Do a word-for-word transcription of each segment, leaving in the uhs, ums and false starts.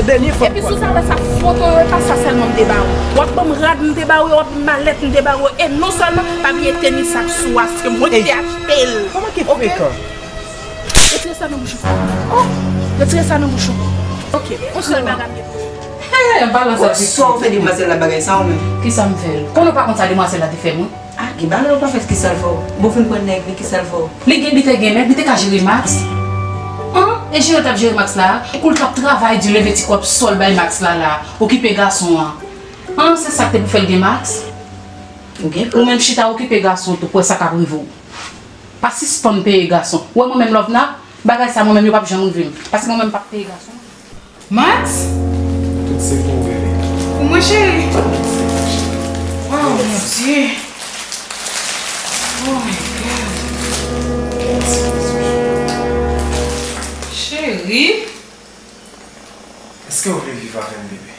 Dènye fwa. Epi si w ta wè sa foto yo, e pa sa sèlman m te ba ou. W ap ban m rad m te ba ou yo, w ap ban m malèt m te ba ou yo. E non sèlman, pa bliye tenis sa k sou a, se mwen ki te achte l. Kòman ki frekan? Retire sa nan bouch ou. Oh, retire sa nan bouch ou. Ok, yon sèl bagay m gen pou ou. Hey, an palan sa. Sa w fè demwazèl la bagay sa ou menm? Kisa m fè l? Konnen w pa konn sa demwazèl la te fè mwen? Ah, gen bagay ou pa fè, kisa l fè w? Bon, fin pran nèg li, kisa l fè w? Li gen, li te gen nèg, li te ka jere Max. An? E jere l t ap jere Max la, kou l t ap travay di, leve ti kòb sòl bay Max la la, okipe gason an. An, se sa k te pou fè l gen Max? Ou menm chita okipe gason tou, pou wè sa k ap rive w. Pa sispann peye gason. Ou wè mwen menm Lovena, bagay sa mwen menm yo p ap janm rive m. Paske mwen menm m p ap peye gason. Max? Tout se pou ou, bebe. Pou mwen, cheri? Tout se pou ou, cheri. Oh, mon Dieu. Oh, my God. Mèsi, Jezi. Cheri? Èske w vle viv avè m, bebe?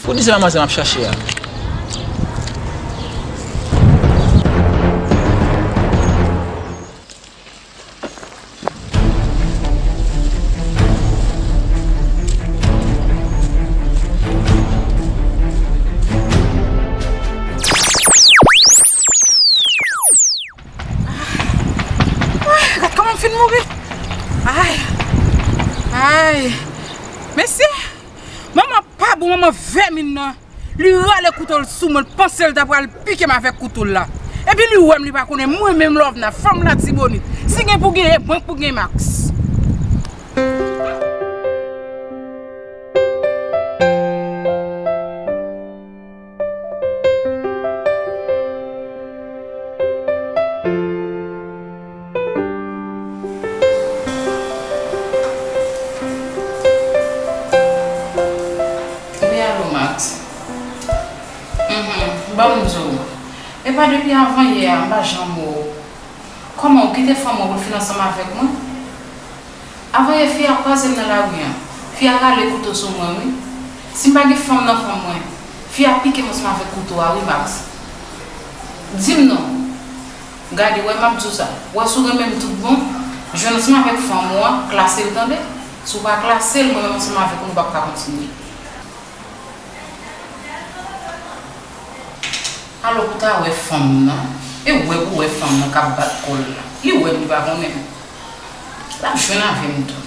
Pou di se manmzèl m ap chache a. Ah, gad kòman m fin mouri. Ay. Ay. Mesye, manman pa bon, manman vèmin nan. Li rale kouto l sou mwen, l panse l ta pral pike m avèk kouto l la. Epi li wè m, li pa konnen mwen menm Lovena, fanm Latibonit. Si gen pou genyen, mwen k pou gen Max. Wi, alo, Max. Mhm, ban m di w. Epa depi avan yè a, m pa janm wè w. Kòman w kite fanm ou pou l fin ansanm avèk mwen? Avan yè fi a kwaze m nan lari an. Fi a rale kouto sou mwen, wi. Si m pa gen fanm nan fanm mwen, fi a pike m ansanm avèk kouto a, wi, Max. Di m non. Gade, wè m ap di w sa. Wè si w renmen m tout bon, jwenn ansanm avèk fanm ou an, klase l tande. Si w pa klase l, mwen menm ansanm avèk ou, nou p ap ka kontinye. Alò pou w ta wè fanm nan, e wè pou w wè fanm nan k ap bat kò l la. Li wè m, li pa konnen m. L ap jwenn avè m tou.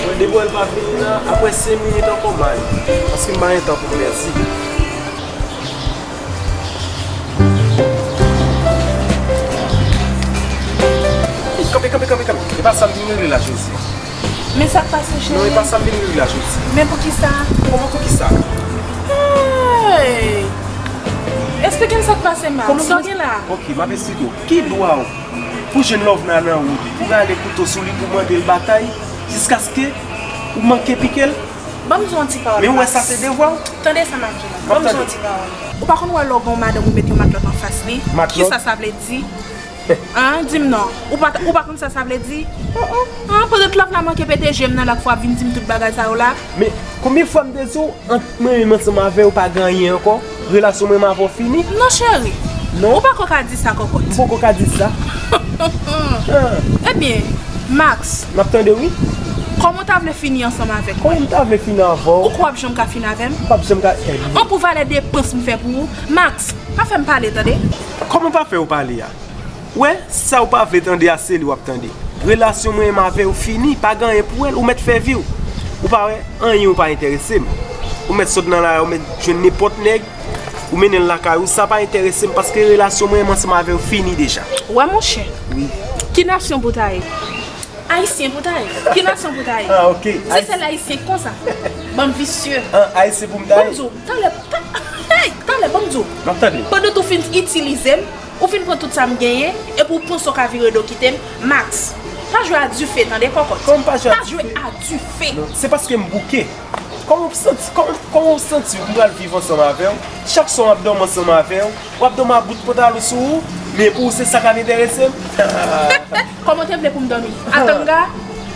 Mwen, depi w wè l pa vini la, apre senk minit ankò m ale. Paske m pa gen tan pou m pèdi. Kanpe, kanpe, kanpe, kanpe. E pa sa m vin regle la, Jezi. Men sa k pase, cheri? Non, e pa sa m vin regle la, Jezi. Men poukisa? Kòman poukisa? Hey! Esplike m sa k pase, Max. Sa w gen la? Ok, m ap esplike w. Ki dwa w pou jwenn Lovena nan wout, pou rale kouto sou li, pou mande l batay, jiskaske ou manke pike l? Ban m di w yon ti pawòl, Max. Men w wè sa se devwa w? Tande sa m ap di w la. Ban m di w yon ti pawòl. Ou pa konn wè lè w gen yon madanm ou met yon matlòt anfas li? Matlòt? Kisa sa vle di? An, di m non. Ou pa, ou pa konn sa sa vle di? An, pandan Love la manke pete je m nan la, fò w ap vin di m tout bagay sa yo la. Men, konbyen fwa m te di w, ant mwen menm ansanm avè w pa gen anyen ankò? Relasyon mwen menm avè w fini? Non, cheri. Non? Ou pako ka di sa, kòkòt. M poko ka di sa. Ebyen, Max. M ap tande w, wi. Kòman w ta vle fini ansanm avèk mwen? Kòman m ta vle fini avè w? Ou kwè w ap janm ka fini avè m? M p ap janm ka, eh. An, pou valè depans m fè pou ou, Max, pa fè m pale, tande? Kòman pa fè w pale a? Wè, sa w pa vle tande a, se li w ap tande. Relasyon mwen menm avè w fini, pa gen anyen pou wè l, ou mèt fè vi w. Ou pa wè, anyen ou pa enterese m. Ou mèt sot nan lari a, ou mèt jwenn nenpòt nèg, ou mennen l lakay ou, sa pa enterese m, paske relasyon mwen menm ansanm avè w fini deja. Wè, monchè. Wi. Ki nasyon pou w ta ye? Ayisyen pou w ta ye. Ki nasyon pou w ta ye? Ah, ok. Ti sèl ayisyen konsa. Bann visye. Ah, ayisyen pou m ta ye? Ban m di w, talè, ta-, hey, talè, ban m di w. M ap tande. Pandan w fin itilize m, ou fin pran tout sa m genyen, epi w panse w ka vire do kite m, Max, pa jwe a dife, tande, kòkòt. Kòman pa jwe a dife? Pa jwe a dife. Non, se paske m bouke. Kòman w santi, kòman, kòman w santi w pou m pral viv ansanm avè w? Chak swa w ap dòmi ansanm avè w, w ap dòmi ak bout pantalon sou ou, men pou ou se sa k ap enterese m? Kòman w te vle pou m dòmi? A tanga?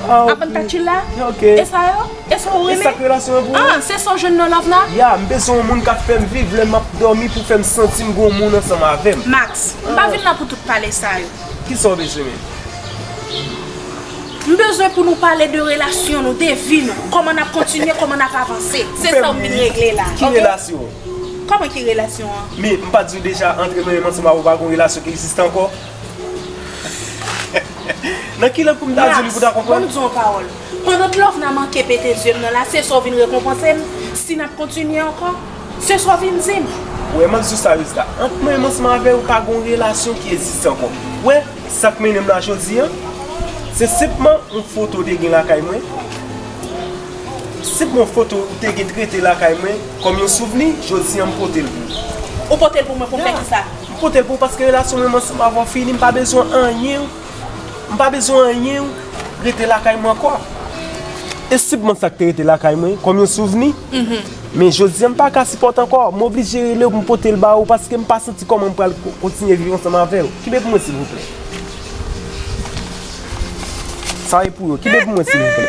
A pantachila? E sa yo? E sa w renmen? E sa k relasyon an pou ou? Ah, se sa w jwenn nan love la? Ya, m bezwen yon moun k ap fè m viv lè m ap dòmi pou fè m santi m gen yon moun ansanm avè m. Max, m pa vin la pou tout pale sa yo. Kisa w bezwen menm? M bezwen pou nou pale de relasyon nou, de vi nou, kòman n ap kontinye, kòman n ap avanse. Se sa w vin regle la. Ki relasyon? Kòman ki relasyon an? Men, m pa di w deja, antre mwen menm ansanm avè w pa gon relasyon ki egziste ankò? Nan ki lang pou m ta di w li pou ta konprann? Max, ban m di w yon pawòl. Pandan love nan manke pete zye m nan la, se sa w vin rekonpanse m? Si n ap kontinye ankò, se sa w vin di m? Ou wè, m ap di w sa, Rizla. Ant mwen menm ansanm avè w, pa gon relasyon ki egziste ankò. Ou wè, sa k mennen m la jodi a, se senpman yon foto w te gen lakay mwen. Senpman yon foto w te gen trete lakay mwen kòm yon souvni, jodi a m pote l pou ou. Ou pote l pou mwen pou m fè kisa? M pote l pou ou paske relasyon mwen ansanm avè w fini, m pa bezwen anyen. M pa bezwen anyen rete lakay mwen ankò. E senpman sa k te rete lakay mwen kòm yon souvni. Men jodi a m pa ka sipòte ankò. M oblije rele w pou m pote l ba ou paske m pa santi kòman m pral ko-, kontinye viv ansanm avè w. Kenbe pou mwen silvouplè. Sa e pou yo. Kenbe pou mwen silvouplè.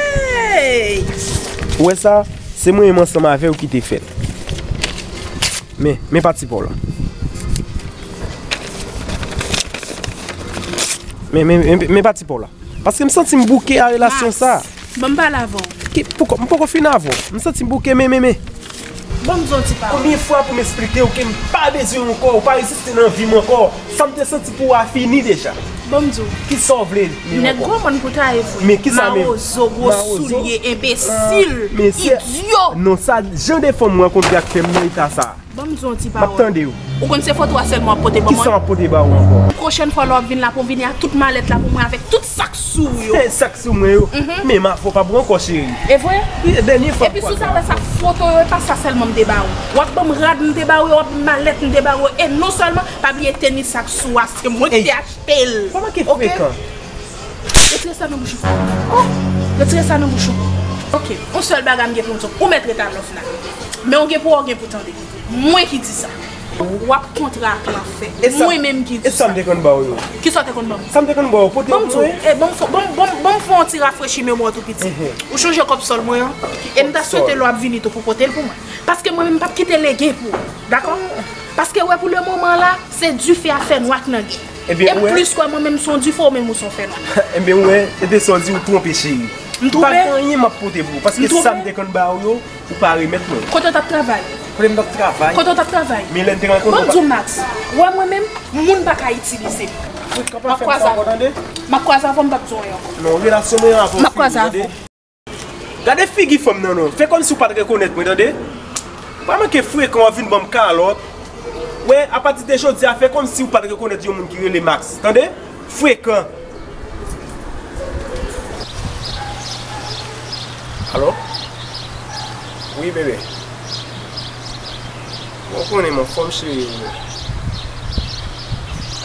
Ou wè sa? Se mwen menm ansanm avè w ki te fè l. Men, men pati pa w la. Men, men, men, men pati pa w la. Paske m santi m bouke a relasyon sa. Max, ban m pale avè w. Ki, poukò, m poko fin avè w. M santi m bouke, men, men, men. Ban m di w yon ti pawòl. Konbyen fwa pou m eksplike w ke m pa bezwen w ankò, ou pa egziste nan vi m ankò. Sa m te santi pou ou a fini deja. Ban m di w. Kisa w vle menm ankò? Nèg gwo mòn pou taye vre. Men kisa menm? Mawozo, gwo soulye, enbesil, idyo. Non, sa, jan de fanm m rankontre ak fè m nan eta sa. Ban m di w yon ti pawòl. M ap tande w. Ou konn se foto a sèlman w ap pote ban mwen? Kisa m ap pote ba ou ankò? Pwochèn fwa lè w ap vin la pou w vini ak tout malèt la pou mwen avèk tout sa k sou ou yo. Sak sou mwen yo. Men m ap fè w pa bon ankò, cheri. E vre? Wi, dènye fwa. Epi si w ta wè sa foto yo, e pa sa sèlman m te ba ou. W ap ban m rad m te ba ou yo, w ap ban m malèt m te ba ou yo. E non sèlman, pa bliye tenis sa k sou a, se mwen ki te achte l. Pa manke frekan. Retire sa nan bouch ou. Oh! Retire sa nan bouch ou. Ok, yon sèl bagay m gen pou m di w. Ou mèt ret a love la. Men w gen pou wè, w gen pou tande. Mwen ki di sa. W ap kontre ak lanfè. Mwen menm ki di sa. E sa m te konn ba w yo? Kisa w te konn ban m? Sa m te konn ba w, pote yo pou mwen. Ban m fè, ban m, ban m, ban m fè yon ti rafrechi memwa w tou piti. Ou chonje kòb sòl mwen an? E m ta swete lè w ap vini tou pou pote l pou mwen. Paske mwen menm m p ap kite lege pou ou. Dakò? Paske wè pou le moman la, se dife a fè nwa k nan gen. E m plis kwè mwen menm se yon dife, ou menm ou se yon fè nwa. Ebyen ou wè, e de sa w di, ou twonpe cheri. M twonpe? Pa gen anyen m ap pote pou ou, paske sa m te konn ba w yo, ou pa remèt mwen. Kote w t ap travay? Kote m t ap travay? Kote w t ap travay? Men lè n te rankontre. Ban m di w Max, wè mwen menm, moun pa ka itilize m. M ap kwaze avè w. M ap kwaze avè w, m p ap di w anyen ankò. Non, relasyon mwen avè w fini, tande? M ap kwaze avè w. Gade figi fanm nan non. Fè kòmsi w pa t rekonèt mwen, tande? Pa manke frekan w ap vin ban m kalòt. Wè, apati de jodi a, fè kòmsi w pa t rekonèt yon moun ki rele Max, tande? Frekan. Alo? Wi, bebe. Bon, ou konnen m anfòm, cheri, ou menm?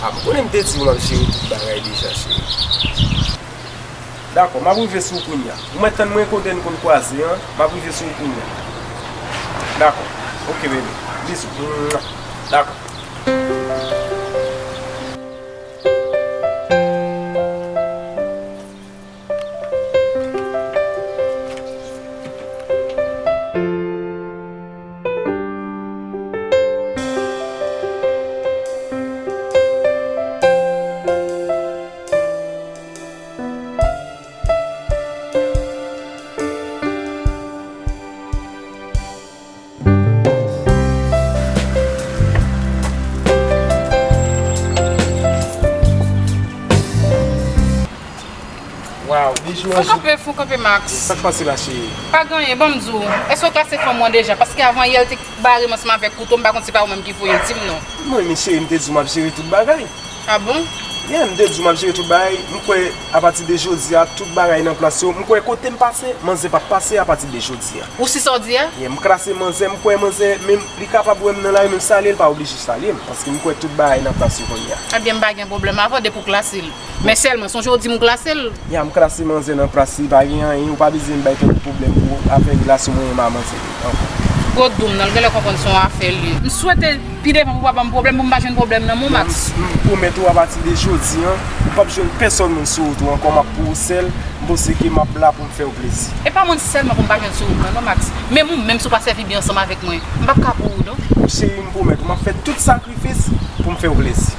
A, m konnen m te di w m ap jere tout bagay deja, cheri. Dakò, m ap rive sou ou kounya. Ou mèt tann mwen kote n konn kwaze an, m ap rive sou ou kounya. Dakò. Oke, bebe. Bizou. Mwah. Dakò. Waw, Bijou. Fon kanpe, fon kanpe, Max. Sa k pase la, cheri? Pa gen anyen, ban m di w. Èske w kase fanm ou an deja? Paske avan yè, l te bare m ansanm avèk kouto, m pa konn si pa ou menm ki voye l di m non. Mwen, men cheri, m te di w m ap jere tout bagay. A bon? Yeah, m te di w m ap jere tout bagay. M kwè apati de jodi a, tout bagay nan plas yo. M kwè kote m pase, manzè p ap pase apati de jodi a. Ou si sa w di a? Yeah, m krase manzè, m kwè manzè, menm li kapab wè m nan lari, menm salye, l pa oblije salye m. Paske m kwè tout bagay nan plas yo kounye a. Ebyen, m pa gen pwoblèm avè w depi w klase l. Men sèlman, sonje w di m w klase l. Ya, m klase manzè nan plas li, pa gen anyen, ou pa bezwen bay tèt ou pwoblèm pou afè relasyon mwen menm a manzè ankò. Gwo doum nan, l genlè konprann se yon afè l ye. M swete pi devan pou w pa ban m pwoblèm, pou m pa jwenn pwoblèm nan men w, Max. M, m pwomèt ou apati de jodi a, ou p ap jwenn pèsòn moun sou wout ou ankò, m ap pou ou sèl, m panse ke m ap la pou m fè w plezi. E pa mwen sèlman pou m pa jwenn sou wout mwen non, Max. Menm ou menm si w pa sèvi byen ansanm avèk mwen, m p ap ka pou ou non. Cheri, m pwomèt ou, m ap fè tout sakrifis pou m fè w plezi.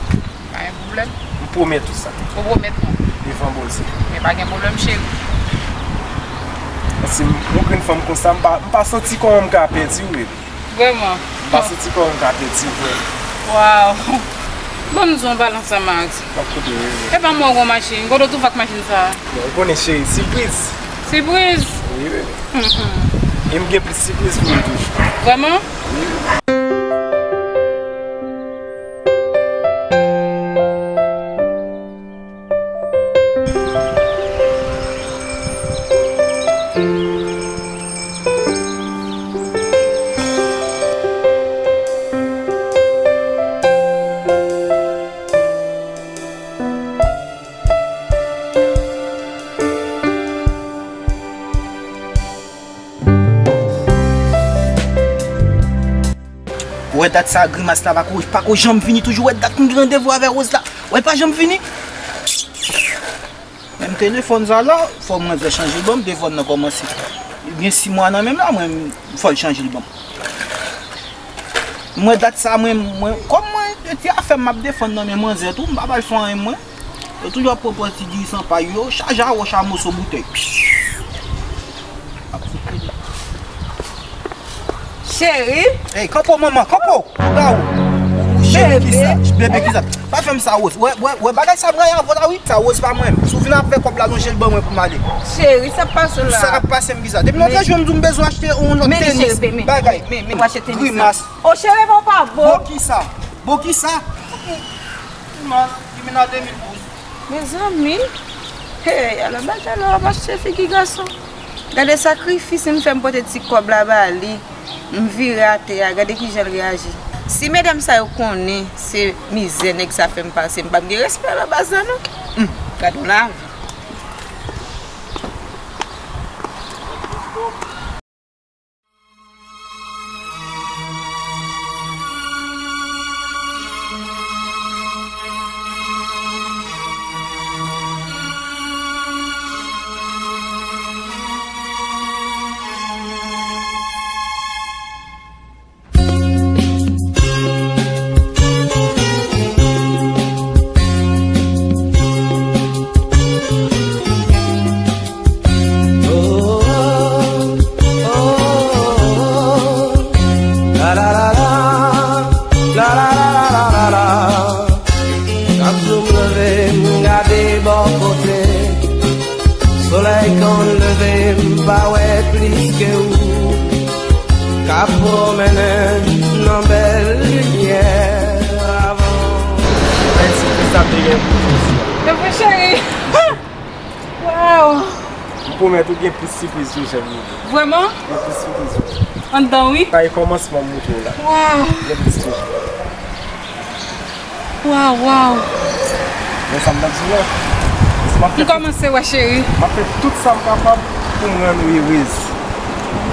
Pa gen pwoblèm. M pwomèt ou sa. Ou pwomèt mwen? Devan Bondye. Men pa gen pwoblèm, cheri. Paske m, yon grenn fanm konsa, m pa, m pa santi kòman m ka pèdi w, bebe. Vrèman? M pa santi kòman m ka pèdi w, vrèman. Waw. Ban m di w yon bagay sa, Max. M ap koute w, bebe. E pa mwen w gon machin. Kote w twouve ak machin sa a? Bon, ou konnen, cheri, sipriz. Sipriz? Wi, bebe. E m gen plis sipriz pou ou toujou. Vrèman? Ou wè dat sa, grimas la pako, pako janm vini toujou. Ou wè dat m gen randevou avè Rose la. Ou wè l pa janm vini. Menm telefòn sa la, fò manzè chanje ban m, telefòn nan kòmanse. Li gen sis mwa nan men m la, mwen, fò l chanje l ban m. Mwen dat sa, mwen, mwen, kòm mwen, e ti afè m m ap defann nan men manzè tou, m pa ba l fè anyen mwen. Yo toujou ap pran pòz ti dirijan pa yo, chaje a wòch a moso boutèy. Cheri. Ey, kanpe w, manman, kanpe w. Ou ga ou. Cheri, kisa? Bebe, kisa? Pa fè m sa, Rose. Wè, wè, wè, bagay sa bray avè w la, wi. Sa, Rose pa mwen. Si w vin ap fè kòb la, lonje l ban mwen pou m ale. Cheri, sa k pase w la? Sa k ap pase m, kisa? Depi lòt jou, m di w m bezwen achte yon lòt tenis, bagay. Grimas. O, cheri, bon, pa bon. Bon, kisa? Bon, kisa? Grimas, Kimina de mil douz. Mezanmi, hey, alò bagay la w ap achte figi gason. Gade sakrifis m fè m pote ti kòb la ba li. M vire atè a, gade kijan l reyaji. Si medam sa yo konnen se mizè nèg sa fè m pase, m p ap gen respè nan baz la non. Humm, gade yon lavi. Chak jou m leve, m gade bò kote. Solèy konn leve, m pa wè plis ke ou k ap pwomennen nan bèl limyè avan. Mèsi pou sa m te gen pou jodi a. Mèsi cheri. Waw. M pwomèt ou gen plis sipriz toujou, Jenny. Vrèman? Gen plis sipriz toujou. Anndan wi. Sa e kòmansman m montre w la. Waw. Gen plis toujou. Waw, waw. Men sa m t ap di w la. M kòmanse wè cheri. M ap fè tout sa m kapab pou m rann ou erez.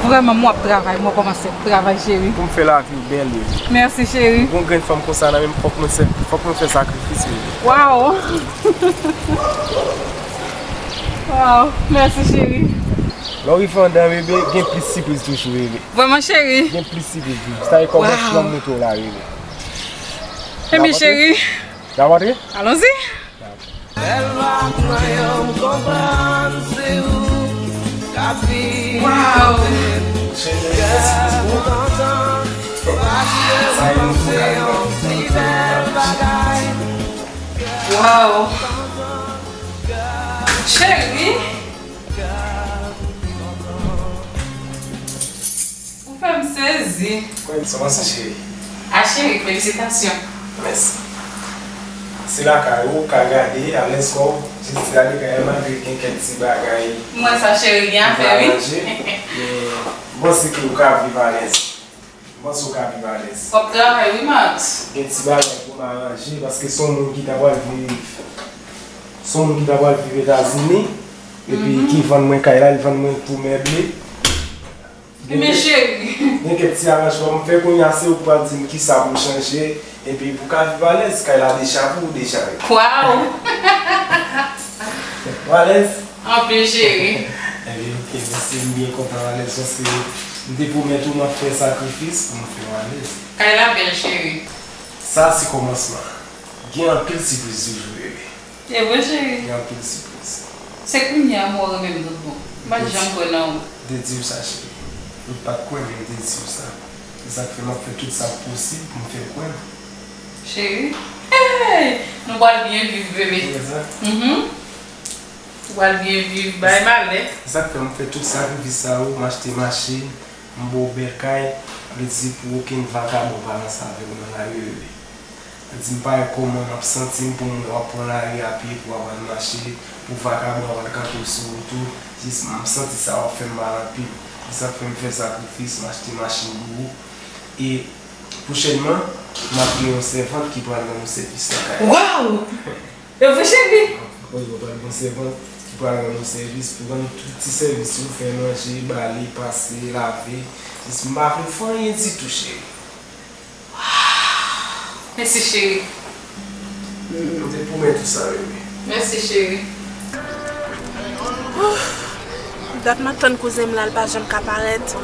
Vrèman, mwen ap travay, mwen kòmanse ap travay cheri. Pou m fè lavi w bèl, bebe. Mèsi cheri. Yon grenn fanm konsa nan men m, fòk mwen fè, fòk mwen fè sakrifis, bebe. Waw. Waw, mèsi cheri. Lè w rive anndan, bebe, gen plis sipriz toujou, bebe. Vrèman cheri. Gen plis sipriz toujou. Sa e kòmansman m montre w la, bebe. Ebyen cheri. N ap antre? Alonzi. Bèl vag mwen yo, m konprann se ou k ap viv. Waw. Kè m kontan, paske ou panse yon si bèl bagay. Waw. Cheri. Ou fè m sezi. Kòman se, cheri? A cheri, felisitasyon. Mèsi. Se lakay ou, ou ka gade alèz kò w, jis gade kay la malgre gen kèk ti bagay. Mwen sa cheri gen afè wi. Men m panse ke ou ka viv alèz. M panse ou ka viv alèz. W ap travay wi Max. Gen ti bagay pou m aranje paske se yon moun ki ta pral viv se yon moun ki ta pral viv Etazini epi ki vann mwen kay la, li vann mwen pou meble. Men cheri. Gen kèk ti aranjman m fè kounye a se ou k pral di m kisa pou m chanje epi pou ka viv alèz, kay la deja pou ou deja wi. Waw. Ou alèz? Anpil cheri. Ebyen ok, mèsi, m byen kontan alèz paske m te pwomèt ou m ap fè sakrifis pou m fè w alèz. Kay la bèl cheri. Sa se kòmansman. Gen anpil sipriz toujou bebe. E vre cheri. Gen anpil sipriz. Se kounye a mwen renmen m tout bon. M pa t janm kwè nan ou. M te di w sa cheri. Ou t pa t kwè men m te di w sa. Se sa k fè m ap fè tout sa k posib pou m fè w kwè m. Cheri. Hey! Nou pral byen viv bebe. Ou wè sa? Mhm. Ou pral byen viv. Bay malè. Se sa k fè m ap fè tout sakrifis sa yo, m achte machin, m ba w bèl kay, vle di pou okenn vakabon pa ranse avè w nan lari bebe. Vle di m pa wè kòman m ap santi m pou m wè w ap pran lari a pye pou w ap al mache, pou vakabon ap al kanpe w sou wout ou, jis m santi sa w ap fè m mal anpil. Se sa k fè m fè sakrifis, m achte machin pou ou. E pwochènman, m ap gen yon sèvant ki pral rann ou sèvis nan kay la. Waw! E vre cheri? Wi, ou pral gen yon sèvant ki pral rann ou sèvis pou rann tout ti sèvis yo, fè manje, bale, pase, lave. Jis m pa vle w fè anyen ditou cheri. Mèsi cheri. M te pwomèt ou sa bebe. Mèsi cheri. Dat m ap tann kouzen m la, l pa janm ka parèt.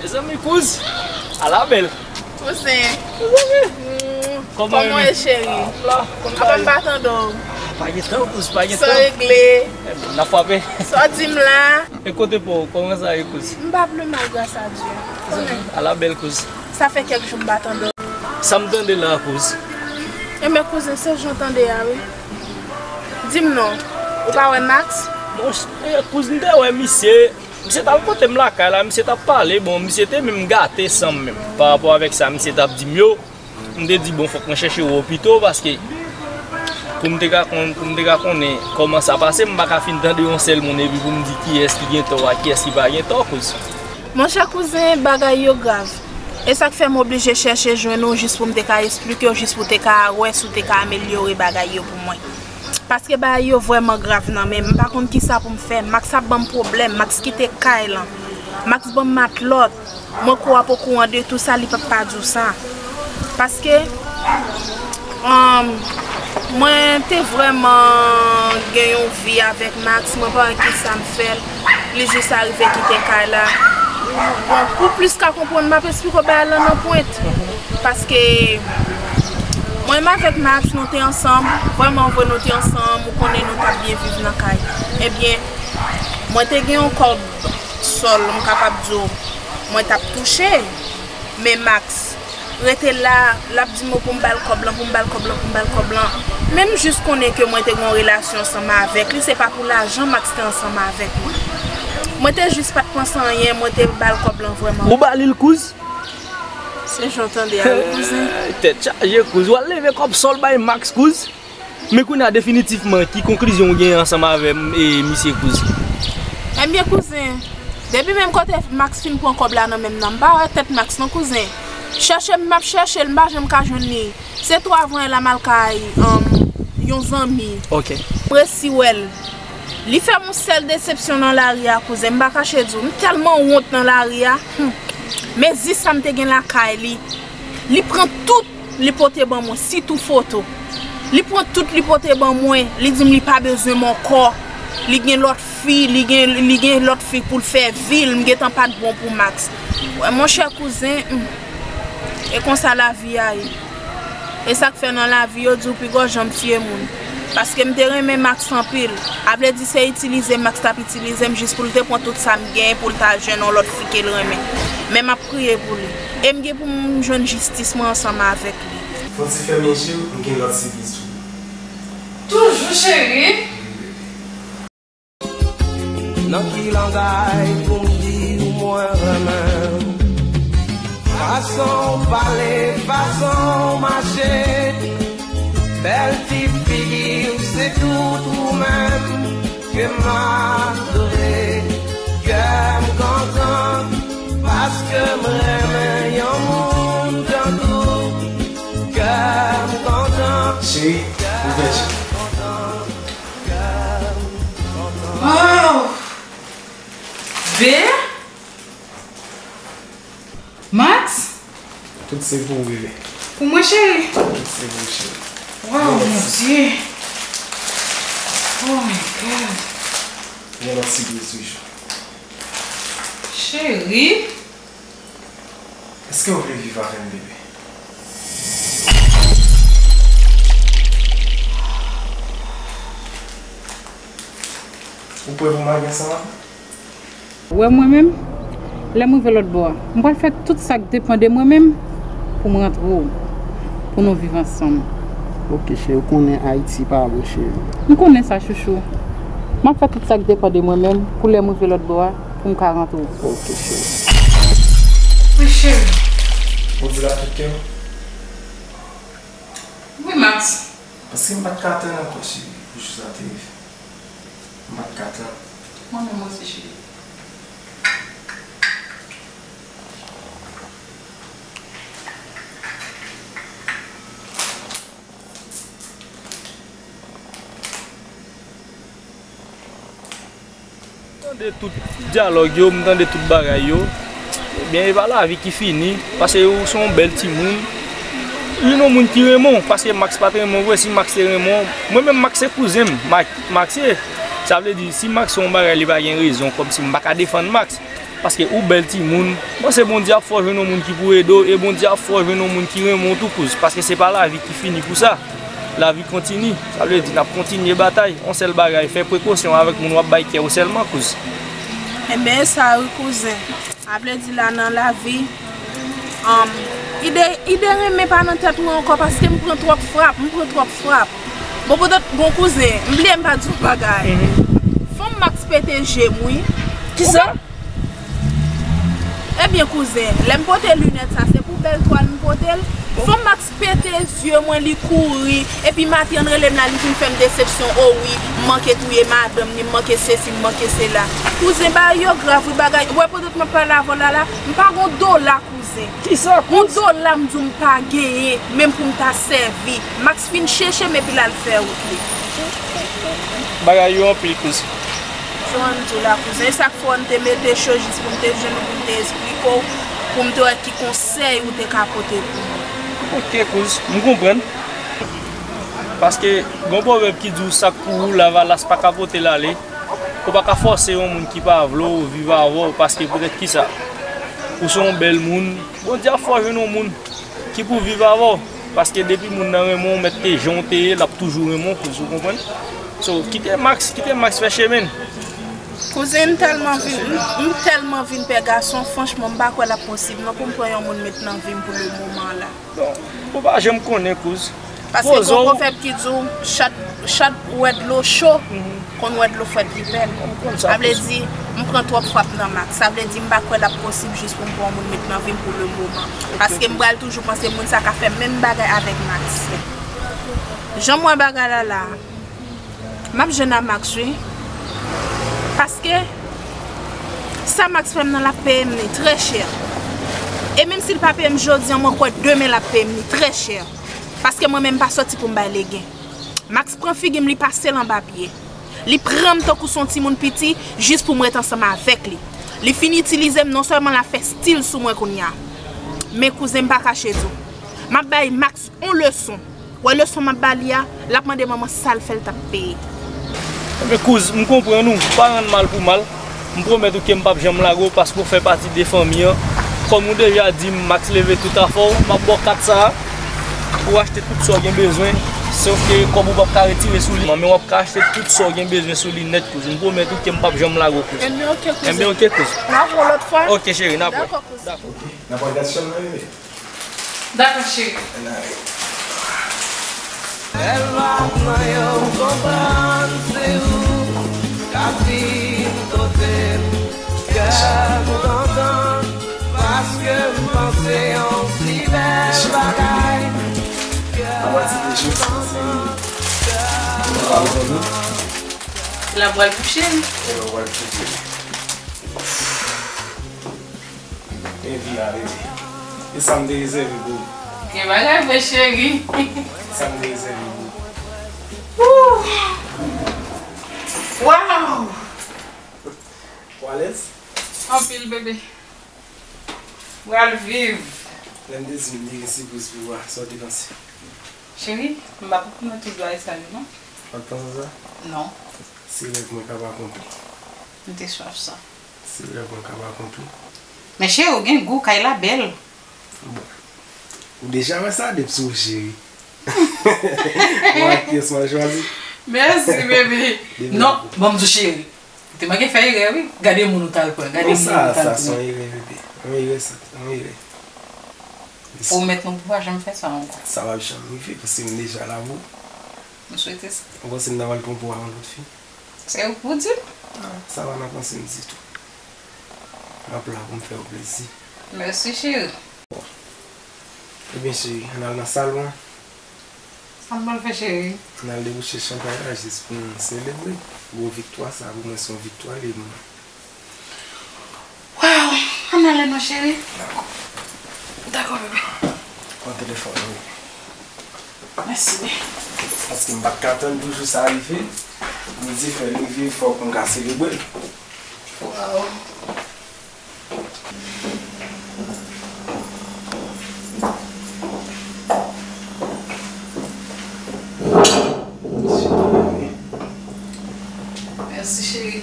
Mezanmi kouz, ala bèl. Kouzen. Kòman w ye cheri? Apa m pa tande w? Pa gen tan kouz, pa gen tan. Sa regle. N ap frape. Sa w di m la? E kote pa w, kòman sa ye kouz? M pa pli mal gras a Dye. Konnen. Ala bèl kouz. Sa fè kèk jou m pa tande w. Sa m tande la kouz? Enben kouzen, se jan w tande a wi. Di m non, ou pa wè Max? Bon, kouz, m te wè misye. Misye t al kote m lakay la, misye t ap pale, bon, misye te menm gate san m menm. Pa rapò avèk sa misye t ap di m yo, m te di, bon, fòk mwen chèche wè w pito, paske pou m te ka konn, pou m te ka konnen kòman sa pase, m pa ka fin tande yon sèl moun epi pou m di kiyès ki gen tò a kiyès ki pa gen tò, kouz. Monchè kouzen, bagay yo grav. E sa k fè m oblije chèche jwenn ou jis pou m te ka esplike w, jis pou w te ka wè si w te ka amelyore bagay yo pou mwen. Paske bagay yo vrèman grav nan men m, m pa konn kisa pou m fè. Max ap ban m pwoblèm, Max kite kay lan, Max ban m matlòt. Mwen kwè w ap okouran de tou sa, li p ap pa di w sa. Paske mwen te vrèman gen yon vi avèk Max, mwen pa wè kisa m fè l, li jis arive kite kay la. Bon, pou plis ka konprann, m ap esplike w bagay lan nan pwent. Paske mwen menm avèk Max nou te ansanm, vrèman vre nou te ansanm, ou konnen nou t ap byen viv nan kay. Ebyen, mwen te gen yon kòb sòl, m kapab di w, mwen t ap touche. Men Max rete la, l ap di m pou m ba l kòb lan, pou m ba l kòb lan, pou m ba l kòb lan. Men m jis konnen ke mwen te gen yon relasyon ansanm avèk li, se pa pou lajan Max te ansanm avèk mwen. Mwen te jis pa t panse anyen, mwen te ba l kòb lan vrèman. Ou ba li l kouz? Se jan w tande a wi kouzen. Tèt chaje kouz. W al leve kòb sòl bay Max kouz. Men kounye a definitivman ki konklizyon w genyen ansanm avè m e misye kouz? Ebyen kouzen, depi menm kote Max fin pran kòb la nan men m nan, m pa wè tèt Max non kouzen. Chèche m m ap chèche l, m pa janm ka jwenn li. Se twa vre la m al kay yon zanmi. Ok. M resi wè l. Li fè m yon sèl desepsyon nan lari a kouzen, m pa kache di w, m tèlman wont nan lari a. Hum. Men zi sa m te gen lakay li. Li pran tout, li pote ban mwen, sitou foto. Li pran tout, li pote ban mwen, li di m li pa bezwen m ankò. Li gen lòt fi, li gen, li gen lòt fi pou l fè vi l, m gentan pa t bon pou Max. Wè monchè kouzen, hum. E konsa lavi a ye. E sa k fè nan lavi yo di w pi gwo janm tiye moun. Paske m te renmen Max anpil. A vle di se itilize Max t ap itilize m jis pou l te pran tout sa m genyen pou l ta jwenn yon lòt fi ke l renmen. Men m ap priye pou li. E m gen pou m jwenn jistis mwen ansanm avèk li. Fon ti fèmen je w, m gen lòt sipriz pou ou. Toujou cheri. Nan ki langay pou m di w mwen renmen w? Fason w pale, fason w mache. Se tout ou menm ke m adore. Kè m kontan, paske m renmen yon moun tankou. Kè m kontan. Cheri, ouvè je. Wow! Bea? Max? Tout se pou ou, bebe. Pou mwen, cheri? Tout se pou ou, cheri. Wow, Bondye. Oh my God. Gen lòt sipriz toujou. Cheri. Èske w vle viv avè m, bebe? Ou prè pou marye ansanm avè m? Ou wè mwen menm, lè m rive lòt bò a, m pral fè tout sa k depann de mwen menm pou m rantre w, pou nou viv ansanm. Ok, cheri, ou konnen Ayiti pa bon, cheri. M konnen sa, chouchou. M ap fè tout sa k depann de mwen menm pou lè m rive lòt bò a, pou m ka rantre w. Ok, cheri. Wi, cheri. Ou di l ak tout kè w? Wi, Max. Paske m pa t ka tann ankò, cheri, pou jou sa te rive. M pa t ka tann. Mwen menm osi, cheri. Tande tout dyalòg yo, m tande tout bagay yo. Ebyen, e pa lavi ki fini, paske ou se yon bèl timoun. Jwenn yon moun ki renmen w, paske Max pa t renmen w vre, si Max te renmen w, mwen menm Max se kouzen m, Max, Max se, sa vle di, si Max fè yon bagay, li pa gen rezon, kòmsi m pa ka defann Max, paske ou bèl timoun, m panse Bondye ap fè w jwenn yon moun ki pou ede w, e Bondye ap fè w jwenn yon moun ki renmen w tou, kouz, paske se pa lavi ki fini pou sa. Lavi kontinye. Sa vle di n ap kontinye batay. Yon sèl bagay, fè prekosyon avèk moun w ap bay kè w sèlman, kouz. Enben, e sa wi, kouzen. Sa vle di la nan lavi, um, ide, ide renmen pa nan tèt mwen ankò paske m pran twòp frap, m pran twòp frap. Bon, poutèt, bon, kouzen, m bliye m pa di w bagay. Fanm Max pete je m, wi. Kisa? Ebyen, kouzen, lè m pote linèt sa, se pou bèl twal m pote l. Fanm Max pete zye mwen, li kouri, epi maten an rele m la, li vin fè m desepsyon. O wi, m manke touye madanm ni, m manke sesi, m manke sela. Kouzen, bagay yo grav, wi, bagay. Ou wè, pandan m ap pale avè w la, la, m pa gon dola, kouzen. Kisa, kouz? Yon dola, m di w m pa genyen, menm pou m ta sèvi. Max fin chèche m, epi l al fè wout li. Bagay yo anpil, kouz. Jan m di w la, kouzen, e sa k fè w m te mete cho jis pou m te jwenn ou, pou m te esplike w, pou m te wè ki konsèy ou te ka pote pou mwen. Ok, kouz, m konprann. Paske, gon pwovèb ki di w sa k pou ou, lavalas pa ka pote l ale. Ou pa ka fòse yon moun ki pa vle w viv avè w, paske poutèt kisa? Ou se yon bèl moun, Bondye ap fè w jwenn yon moun ki pou viv avè w. Paske depi moun nan renmen w, mèt te jan w te ye, l ap toujou renmen w, kouz, ou konprann? So, kite Max, kite Max fè chemen l. Kouzen, m tèlman vin, m, m tèlman vin pè gason, franchman, m pa kwè l ap posib non pou m pran yon moun met nan vi m pou le moman la. Bon, ou pa janm konnen, kouz. Paske gon pwovèb ki di w, chat, chat wè dlo cho, konn wè dlo frèt li pè l. Sa vle di, m pran twòp frap nan Max. Sa vle di, m pa kwè l ap posib jis pou m pran yon moun met nan vi m pou le moman. Paske m pral toujou panse moun sa ka fè menm bagay avèk Max. Jan m wè bagay la la, m ap jwenn a Max, wi. Paske sa Max fè m nan, l ap peye m li trè chè. E menm si l pa peye m jodi a, mwen kwè demen l ap peye m li trè chè. Paske mwen menm m pa sòti pou m bay legen. Max pran figi m, li pase l anba pye. Li pran m tankou se yon timoun piti jis pou m ret ansanm avèk li. Li fin itilize m, non sèlman l ap fè stil sou mwen kounye a. Men kouzen, m pa kache di w, m ap bay Max yon leson. Wè leson m ap ba li a, l ap mande manman sa l fè l t ap peye. Ebyen, kouz, m konprann ou, pa rann mal pou mal. M pwomèt ou ke m p ap janm lage w paske w fè pati de fanmi an. Kòm ou deja di m, Max leve tout afè w, m ap ba w kat sa a pou w achte tout sa w gen bezwen. Sòf ke kòb ou p ap ka retire sou li, men w ap ka achte tout sa w gen bezwen sou li nèt, kouz. M pwomèt ou ke m p ap janm lage w, kouz. Enben, oke, kouzen. Enben, oke, kouz. N ap wè w lòt fwa. Oke, cheri, n ap wè. Dakò, kouzen. Dakò. N ap wè gad chanm nan, bebe. Dakò, cheri. Tèlman mwen yo konprann se ou k ap vin kote m. Kè m kontan paske m panse yon si bèl bagay. Kè m kontan. Sa w konnen? Se la pral kouche, wi. E la pral kouche. Evi a, bebe. E sa m te rezève pou ou. Gen bagay vre, cheri. Sa m te rezève pou ou. Wouw! Waw! Ou alèz? Anpil, bebe. Pral viv. Lè m te di m te gen sipriz pou ou a, sa w te panse? Cheri, m pa konprann tout bagay sa yo, non. Ou pa t panse sa? Non. Se rèv mwen k ap akonpli. M te swaf sa. Se rèv mwen k ap akonpli. Men cheri, ou gen gou, kay la bèl. Bon. Ou deja wè sa depi sou ou, cheri. Ou ak pyès mwen chwazi. Mèsi, bebe. Non, bon, m di w cheri. Ou te manke fè erè, wi. Gade moun ou t al pran. Gade moun ou t al pran. Non, sa, sa se yon erè, bebe. Yon erè, sa. Yon erè. Pwomèt mwen pou w pa janm fè sa ankò. Sa p ap janm rive, paske m deja la pou ou. M swete sa. Ou panse m ta pral pran pou w a yon lòt fi? Se ou k pou di m. Non, sa pa nan panse m ditou. M ap la pou m fè w plezi. Mèsi, cheri. Bon. Ebyen, cheri, ann al nan salon an. Sa m pral fè, cheri? Ann al debouche chanpay la jis pou n selebre gwo viktwa sa. Pou mwen, se yon viktwa li ye pou mwen. Waw! Ann ale non, cheri. Dakò. Dakò, bebe. Pran telefòn ou. Mèsi, bebe. Paske m pa t ka tann pou jou sa rive. Bondye fè l rive, fòk m ka selebre l. Waw. Mèsi, cheri.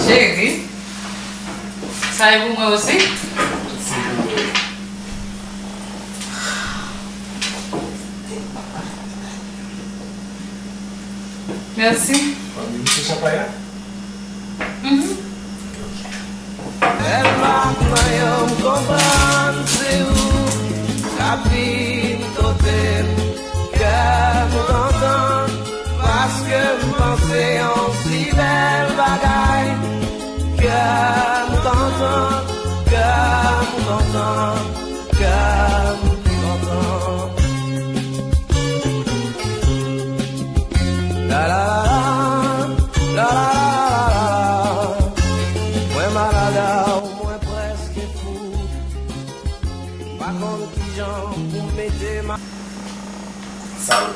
Cheri, sa e pou mwen osi? Mèsi. W ap debouche chanpay la? Mhm. Tèlman nan yo m konprann se ou k ap vin kote m. Kè m kontan paske m panse yon pi bèl bagay. Kè m kontan, kè m kontan, kè m kontan. La la la la, la la la la la. Mwen malad a ou, mwen prèske fou. Pa konn kijan pou mete ma. Sa yo.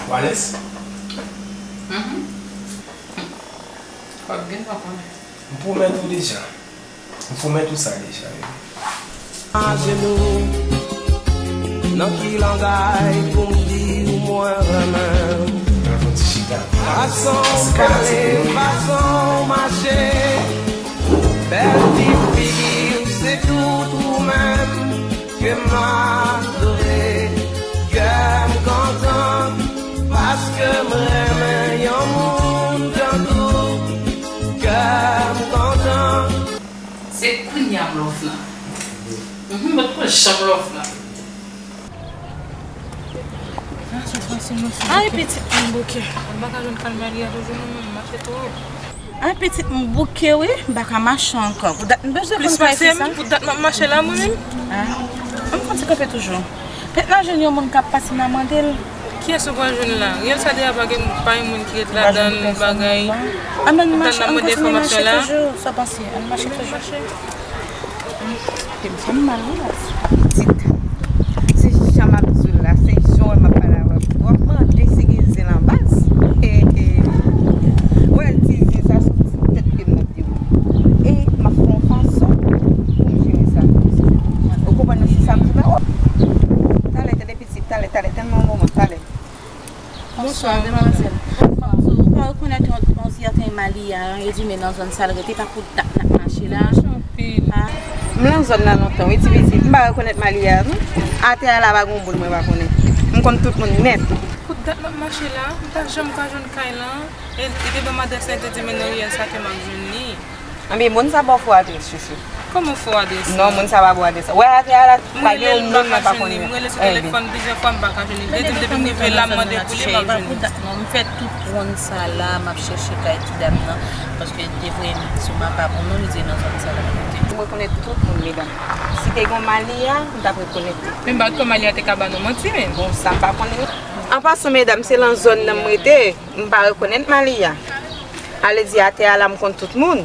Ou alèz? Mhm. Fòk gen tan konnen. M pwomèt ou deja. M pwomèt ou sa deja, bebe. Ajenou, nan ki langay pou m di w mwen renmen w? Nan yon ti chita. Fason w pale, fason w mache, bèl ti figi w, se tout ou menm ke m adore. Kè m kontan, paske m renmen yon moun tankou w. Kè m kontan. Se kounye a m love lan. Mhm, mwen poko janm love lan. Ay, pitit, m bouke. M pa ka jwenn kay Malia toujou non, m mache twòp. Ay, pitit, m bouke wi, m pa ka mache ankò. Pou dat m bezwen konn kay fi sa. Pou dat m ap mache la, mwen menm. Ah, m konn ti kanpe toujou. Pèt nan jwenn yon moun k ap pase nan mande l. Kiyès ou pral jwenn la? Riyèl sa deja pa gen, pa gen moun ki ret ladan l bagay. Ann, ann mache, ann kontinye mache toujou. Sa w panse? Ann mache toujou. Tèt m fè m mal wi la. Pitit. Se jan m ap di w la, se jan w wè m ap pale avè w. W ap mande si gen zen anba l. Wè ti zen sa soti tèt pye m nan pye w. E m ap fè yon fason pou m jere sa. Ou konprann mwen si sa m di la? Talè, tande pitit, talè, talè, tann mwen yon moman, talè. Bonswa, demwazèl. Ou pa rekonèt yon, yon sèten Malia, yon Edime nan zòn sa l rete, pa pou dat n ap mache la. Mache anpil. Ah. M nan zòn nan lontan, wi, ti pitit. M pa rekonèt Malia, non. Atè a la pa gen yon moun mwen pa konnen. M konn tout moun nèt. Pou dat m ap mache la, m pa janm ka jwenn kay lan. E, e li te ban m adrès la, li te di men nan riyèl sa ke m ap jwenn li. Anben, moun sa ba w fo adrès, chouchou. Kòman fo adrès? Non, moun sa pa ba w adrès. Wè, atè a la, pa gen yon moun mwen pa konnen. M rele l, m rele sou telefòn plizyè fwa, m pa ka jwenn li. Li di m depi m rive la, m mande pou li, m ap jwenn li. Non, m fè tout wonn sa la, m ap chèche kay ti dam nan, paske li te voye m sou mapa pou nou, li di nan zòn sa la li rete. M rekonèt tout moun, medam. Si te gen Malia, m t ap rekonèt li. Men m pa t kwè Malia te ka ba nou manti, men. Bon, sa m pa konnen. An pasan, medam, se lan zòn nan m rete, m pa rekonèt Malia. Ale di atè a la, m konn tout moun.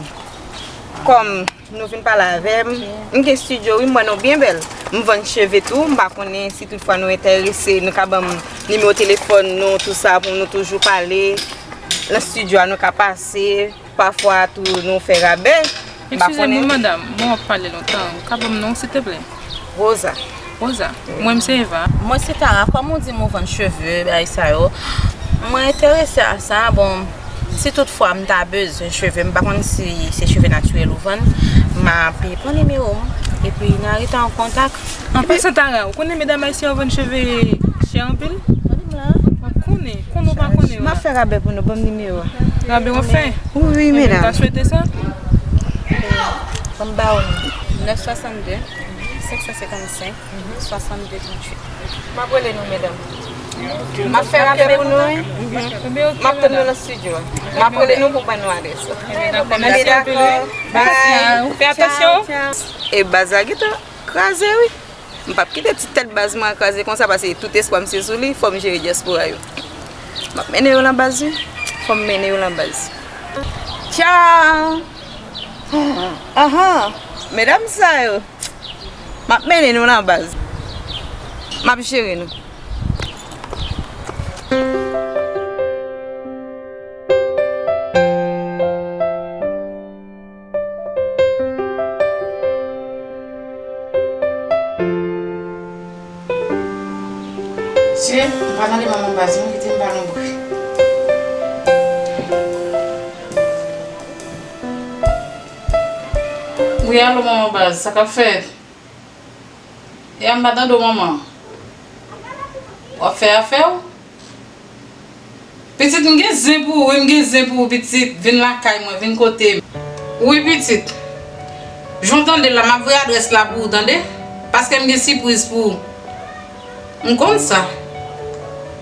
Kòm nou vin pale avè m, m gen estidyo, wi, m wè nou byen bèl. M vann cheve tou, m pa konnen si toutfwa nou enterese, nou ka ban m nimewo telefòn nou, tou sa, pou nou toujou pale. Nan estidyo a, nou ka pase, pafwa tou, nou fè rabè. M pa konnen. Eskize m, wi, madam, bon, w ap pale lontan. Ou ka ban m non w, silteplè? Rosa. Rosa. Mwen, m se Eva. Mwen, se Tara. Kòm ou di m ou vann cheve, bagay sa yo, mwen enterese a sa. Bon, si toutfwa m ta bezwen cheve, m pa konn si se cheve natirèl ou vann, m ap pran nimewo w, epi n a rete an kontak. An pasan, Tara, ou konnen medam ayisyen yo vann cheve chè anpil? Konnen m la. W ap konnen. Konnen w pa konnen w la. M ap fè rabè pou nou, ban m nimewo a. Rabè w ap fè? Wi, wi, medam. Ebyen, m ta swete sa. Ban m ba w li. Nèf swasann de, senk san senkannsenk, swasann de, tranntuit. M ap rele nou, medam. M ap fè rabè pou nou, wi. M ap tann nou nan estidyo a. M ap rele nou pou ban nou adrès la. Ebyen, dakò, mèsi anpil, wi. Bye. Fè atansyon. E baz la gentan kraze, wi. M p ap kite ti tèt baz mwen an kraze konsa, paske tout espwa m se sou li, fò m jere dyaspora yo. M ap mennen yo lan baz, wi. Fò m mennen yo lan baz. Tchaw! Ahan! Medam sa yo! M ap mennen nou lan baz. M ap jere nou. Mesye, m pa tande manman baz, mwen kite m pa lonbri. Wi, alo, manman baz, sa k ap fèt? E a m pa tande w, manman. W ap fè afè w? Pitit, m gen zen pou ou, wi, m gen zen pou ou, pitit. Vin lakay mwen, vin kote m. Wi, pitit. Jan w tande l la, m ap voye adrès la pou ou, tande? Paske m gen sipriz pou ou. M konn sa.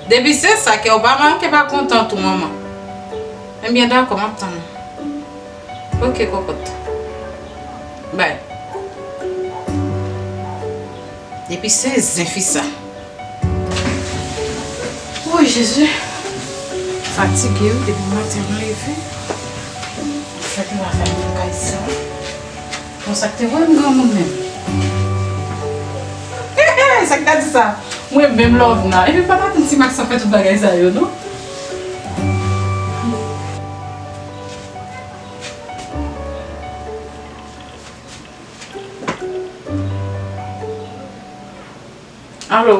Depi se sa, kè w pa manke pa kontan tou, manman. Ebyen, dakò, m ap tann ou. Ok, kokot. Bay. Depi se zen fi sa. Woy, Jezi. Fatige, wi, depi maten m leve. Fèt m pa fè nan kay sa. Bon, sa k te voye m granmoun menm? Sa k ta di sa? Mwen menm, Lòvna. Epi m pa t atann si Max ap fè tout bagay sa yo, non. Alo.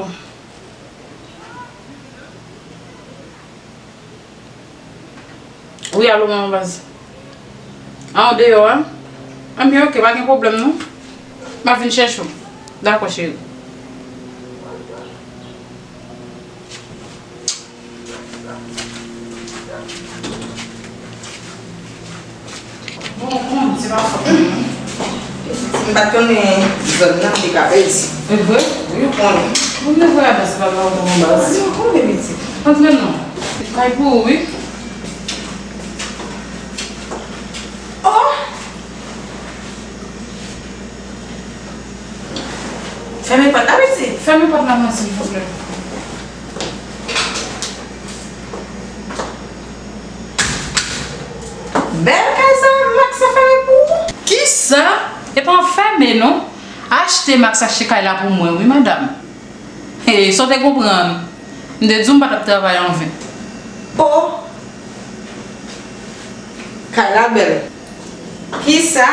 Wi, alo, manman baz. A, w deyò a? Anben, ok, pa gen pwoblèm, non. M ap vin chèche w. Dakò, cheri. Bon, bon, se pa fòt mwen, non. M pa t konnen zòn nan te ka pèdi. E vre? Wi, ou konnen. Moun nan vwayabè se pa pa ou non, baz. Wi, ou konnen, pitit. Antre non. Kay pou ou, wi. Oh! Fèmen pòt la, pitit. Fèmen pòt la, mwen, silvouplè. Bèl kay sa, Max ap fèmen pou ou. Kisa? E pa fèmen non. Achte, Max achte kay la pou mwen, wi, madanm. Hey, sa w te konprann? M te di w m pa t ap travay anven. Oh! Kay la bèl. Kisa?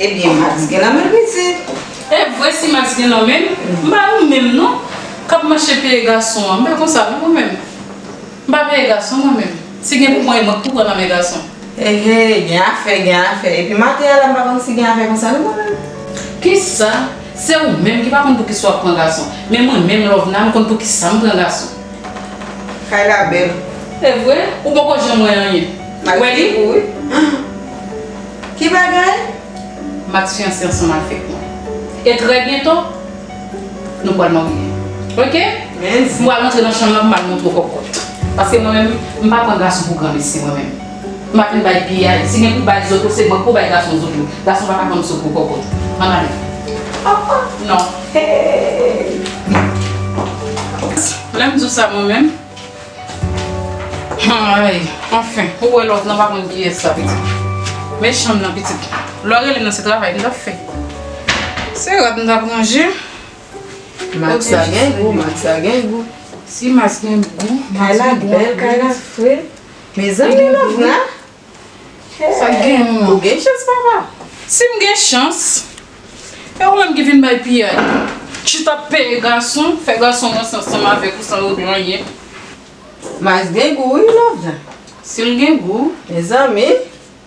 Ebyen, Max gen lanmen l, pitit. E vre, si Max gen lanmen l, m pa ou menm non, k ap mache peye gason an. M pa konsa non, mwen menm. M pa peye gason, mwen menm. Si gen pou pran, e mwen k pou pran nan men gason. Ehe, gen afè, gen afè. Epi maten an la, m pa konn si gen afè konsa non, mwen menm. Kisa? Se ou menm ki pa konn poukisa w ap pran gason. Men mwen menm, Lòvna, m konn poukisa m pran gason. Kay la bèl. E vre? Ou poko janm wè anyen. Ou wè li? Wi. Ki bagay? M ap fiyanse ansanm avèk mwen. E trè byento, nou pral marye. Oke? M pral antre nan chanm nan pou m al montre w kòkòt. Paske mwen menm, m pa pran gason pou granmesi mwen menm. M pa vin bay piyay. Si gen pou bay zòt yo, se mwen k pou bay gason zòt yo. Gason pa ka pran misye pou kòkòt. Ann ale. Oh, oh, non. Hey. Lè m di w sa mwen menm, ay, anfen, ou wè Love nan pa konn kiyès sa, pitit. Men chanm nan, pitit. Lè w rele m nan, se travay m t ap fè. Se rad m t ap ranje. Max la gen gou, Max la gen gou. Si Max gen gou, Max gen gou. Kay la bèl, kay la fre. Mezanmi, Love nan. Sa k gen, manman? Ou gen chans, papa. Si m gen chans, e ou menm ki vin bay piyay. Chita ap peye gason, fè gason ranse ansanm avèk ou san yo gen anyen. Max gen gou, wi, Love nan. Si l gen gou. Mezanmi.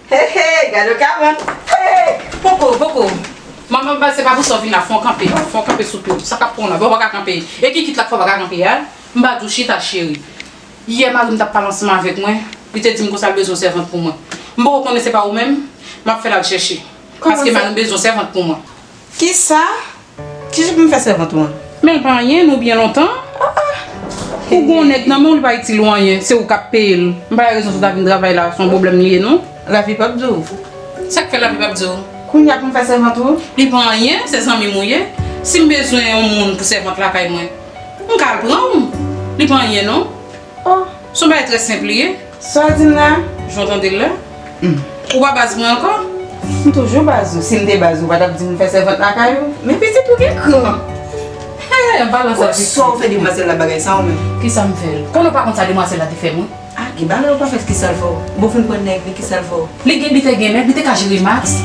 He, he, gade w ka vann. He, poko, poko. Manman, ba, se pa pou sa w vin la, fò w kanpe, fò w kanpe sou pye w. Sa k ap pran w la, bon, w pa ka kanpe. E kikit la k fè w pa ka kanpe a? M pa di w chita, cheri. Yè, mari m t ap pale ansanm avèk mwen, li te di m konsa l bezwen yon sèvant pou mwen. M poko konnen se pa ou menm, m ap fè l al chèche. Paske mari m bezwen yon sèvant pou mwen. Kisa? Kijan pou m fè sèvant ou an? Men l pa anyen, nou byen lontan. Ou gen yon nèg nan men w, li pa itil ou anyen, se ou k ap peye l. M pa wè rezon sa w ta vin travay la, se yon pwoblèm li ye, non? Lavi p ap di w. Sa k fè lavi p ap di w? Kounye a pou m fè sèvant ou? Li pa anyen, se zanmi m ou ye. Si m bezwen yon moun pou sèvant lakay mwen, m ka al pran w. Li pa anyen, non. Oh, se yon bagay trè senp li ye. Sa w di m la? Jan w tande l la? Hmm. Ou pa baz mwen ankò? M toujou baz ou. Si m te baz ou, ou pa t ap di m fè sèvant lakay ou? Men pitit ou gen kran. Hey, an palan sa, pitit. Sa w fè demwazèl la bagay sa ou menm? Kisa m fè l? Konnen w pa konn sa demwazèl la te fè mwen? Ah, gen bagay ou pa fè, kisa l fè w? Bon, fin pran nèg li, kisa l fè w? Li gen, li te gen nèg, li te ka jere Max.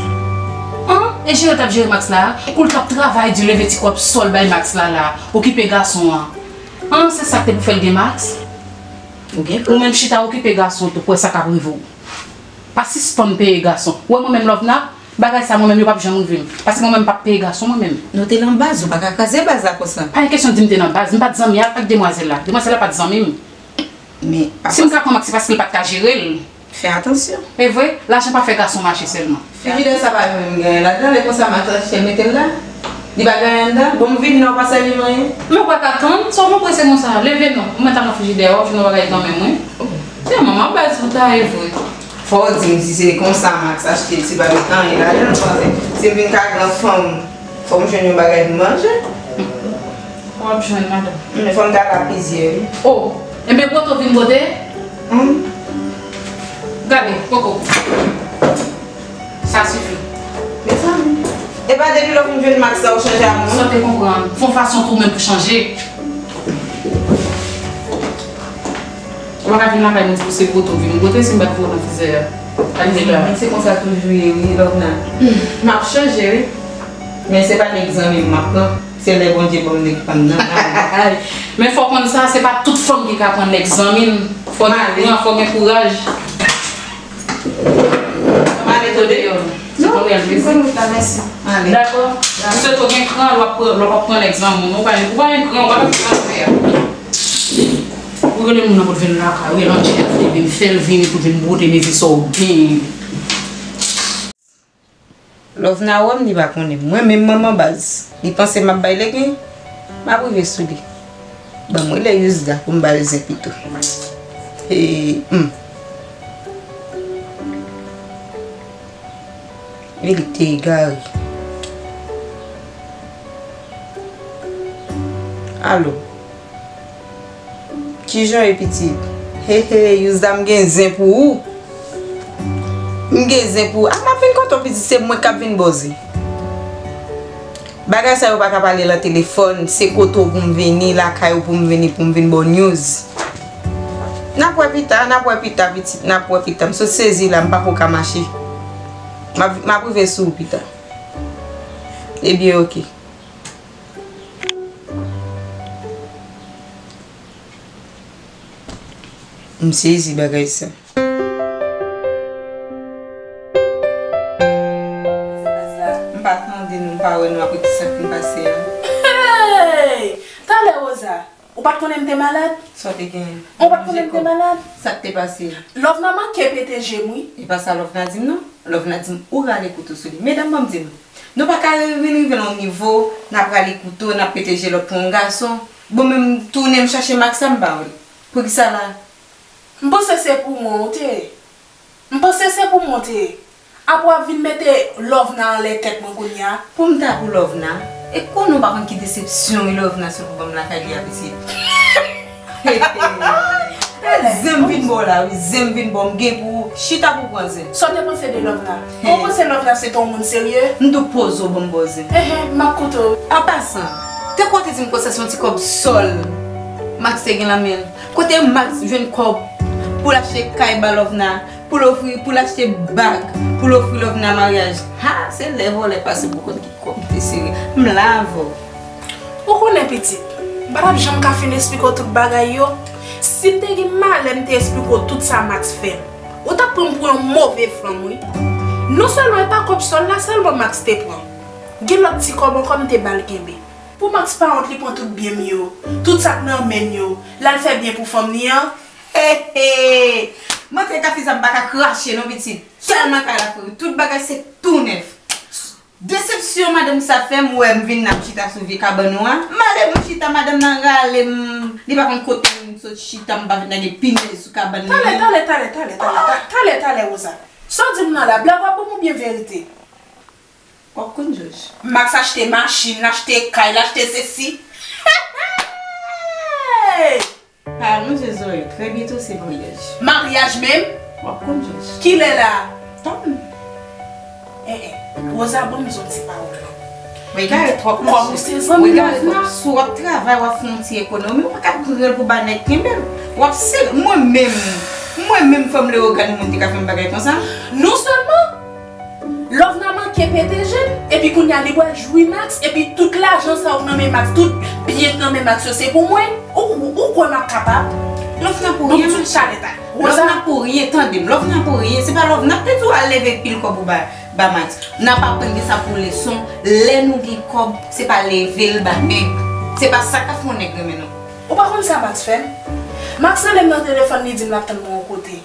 An? E jere l t ap jere Max la, kou l t ap travay di, leve ti kòb sòl bay Max la la, okipe gason an. An, se sa k te pou fè l gen Max? Ou gen kran. Ou menm chita okipe gason tou, pou wè sa k ap rive w. Pa sispann peye gason. Ou wè mwen menm Love nan, bagay sa mwen menm yo p ap janm rive m. Paske mwen menm m p ap peye gason mwen menm. Nou te nan baz, ou pa ka kraze baz la konsa. Pa gen kesyon di m te nan baz, m pa t zanmi avèk demwazèl la. Demwazèl la pa t zanmi m. Men, si m ka pran Max, se paske l pa t ka jere l. Fè atansyon. E vre, lajan pa fè gason mache sèlman. Frijidè sa pa menm gen anyen ladan, lè konsa Max achte mete l la. Li pa gen anyen anndan. Bon, m vini la, ou pa sèvi m anyen. Men ou pa ka tann, sa w montre se konsa. Leve non, ou mèt al nan frijidè a, w ap jwenn yon bagay kanmenm, wi. Oh. Se manman baz ou ta ye vre. Fò w di m si se konsa Max achte l, si pa met anyen ladan l, paske si m vin ka gran fanm, fò m jwenn yon bagay pou m manje. W ap jwenn, madanm. Men fò m ta la plizyè, wi. Oh, enben, bwote w vin bwote? Hmm. Gade, poko. Sa sifi. Mezanmi. E pa depi lè w vin jwenn Max la, ou chanje a moun? Sa w te konprann. Fè yon fason tou menm pou chanje. Ou pa ka vin lakay mwen pou se bwote w vin bwote, si m bat pou w nan fizè a. Al vin la. Se konsa toujou ye, wi, Love nan. M ap chanje, wi. Men se pa nèg zanmi m m ap pran. Se lè Bondye ban m nèg pa m nan. Men fò w konn sa, se pa tout fanm ki ka pran nèg zanmi l. Fò gen kouran, fò gen kouraj. M ale, tande. Non, m konn wout la, mèsi. M ale. Dakò. M swete w gen kran, lè w ap pran, lè w ap pran nèg zanmi w. Ou pa, ou pa gen kran, ou pa konn sa w fè a. Ou rele moun nan pou l vin lakay, ou rele Angela pou l vin, fè l vini pou l vin bwote neve sa w genyen. Love nan wè m, li pa konnen m. Mwen menm manman baz. Li panse m ap bay legen, m ap rive sou li. Ban m rele Yuzda pou m ba l zen pito. Hey, hmm. Li te egare. Alo. Kijan w ye, pitit? Hehe, Yuzda, m gen zen pou ou. M gen zen pou ou. A, m ap vin kote w, pitit, se mwen k ap vin bòze. Bagay sa yo pa ka pale lan telefòn, se kote w pou m vini, lakay ou pou m vini, pou m vin ba w news. N ap wè pita, n ap wè pita, pitit, n ap wè pita. M sot sezi la, m pako ka mache. M ap, m ap rive sou ou pita. Ebyen, oke. M sezi bagay sa. M pa tande nou, m pa wè nou apre tout sa k fin pase a. Hey! Talè, Rosa, ou pa t konnen m te malad? Sa w te genyen? Ou pa t konnen m te malad? Sa k te pase a? Love nan manke pete je m, wi. E pa sa Love nan di m, non. Lòvna di m ou rale kouto sou li. Medam, ban m di nou, nou pa ka vin rive nan yon nivo, n ap rale kouto, n ap pete jelòt pou yon gason. Bon, men m tounen m chache Max la, m pa wè l. Poukisa la? M panse se pou mwen w te ye. M panse se pou mwen w te ye. Apre w ap vin mete Lòvna anlè tèt mwen kounye a. Pou m ta pou Lòvna? E konnen w pa konn ki desepsyon wi Lòvna sot pou ban m lakay li a pitit. Zen m vin ba w la wi, zen m vin ba w, m gen pou chita pou pran zen. Sa w te panse de Lòvna? Ou panse Lòvna se te yon moun serye? M tou poze w ban m ba w zen. Enhen, m ap koute w. An pasan, te kote di m konsa se yon ti kòb sòl Max te gen nan men l. Kote Max jwenn kòb pou l achte kay ba Lòvna, pou l ofri, pou l achte bag, pou l ofri Lòvna maryaj? Ha, se lè vòlè pase pou konn ki kòb te sere. M la avè w. Ou konnen pitit, m pa t ap janm ka fin esplike w tout bagay yo. Si m te gen malè m te esplike w tout sa Max fè m, ou t ap pran m pou yon move fanm wi. Non sèlman e pa kòb sòl la sèlman Max te pran, gen lòt ti kòb ankò m te ba l kenbe. Pou Max pa wont li pran tout byen m yo, tout sa k nan men m yo, l al fè byen pou fanm li an. He he! Mwen te ka fè sa m pa ka krache non pitit. Sèlman kay la fè wi, tout bagay se tou nèf. Desepsyon madanm sa fè m wè m vin la m chita sou vye kabann ou a. M ale m chita, madanm nan rale m, li pa konn kote m sot chita, m pa vin lage pinèz sou kabann li. Talè, talè, talè, talè, talè, ta- talè, talè, Rosa. Sa w di m nan la, blag w ap ban m oubyen verite? W ap konn jòj. Max achte machin, l achte kay, l achte sesi. Hey! Pa ranje zòrèy, trè byento se maryaj. Maryaj menm? W ap konn jòj. Kilè la? Tann. Eh, eh, Rosa, ban m di w ti pawòl. Egare twòp monchè. Kòm ou se zanmi Lòvna. Egare twòp. Si w ap travay, w ap fè yon ti ekonomi, w pa ka pran l pou ba nèg kenbe l. W ap se, mwen menm, mwen menm fanm Leyogàn moun te ka fè m bagay konsa. Non sèlman Lòvna manke pete je l, epi kounye a li pral jwi Max, epi tout lajan sa yo k nan men Max, tout byen k nan men Max yo se pou mwen. Ou, ou kwè m ap kapab? Lòvna pou ryen, manchè. Lòvna pou ryen, tande m, Lòvna pou ryen. Se pa Lòvna k te di w al leve pil kòb ou ba, ba Max. N ap aprann de sa pou leson. Lè nou gen kòb, se pa leve l ba nèg. Se pa sa k ap fè yon nèg renmen nou. Ou pa konn sa Max fè m? Max rele m nan telefòn, li di m l ap tann mwen yon kote.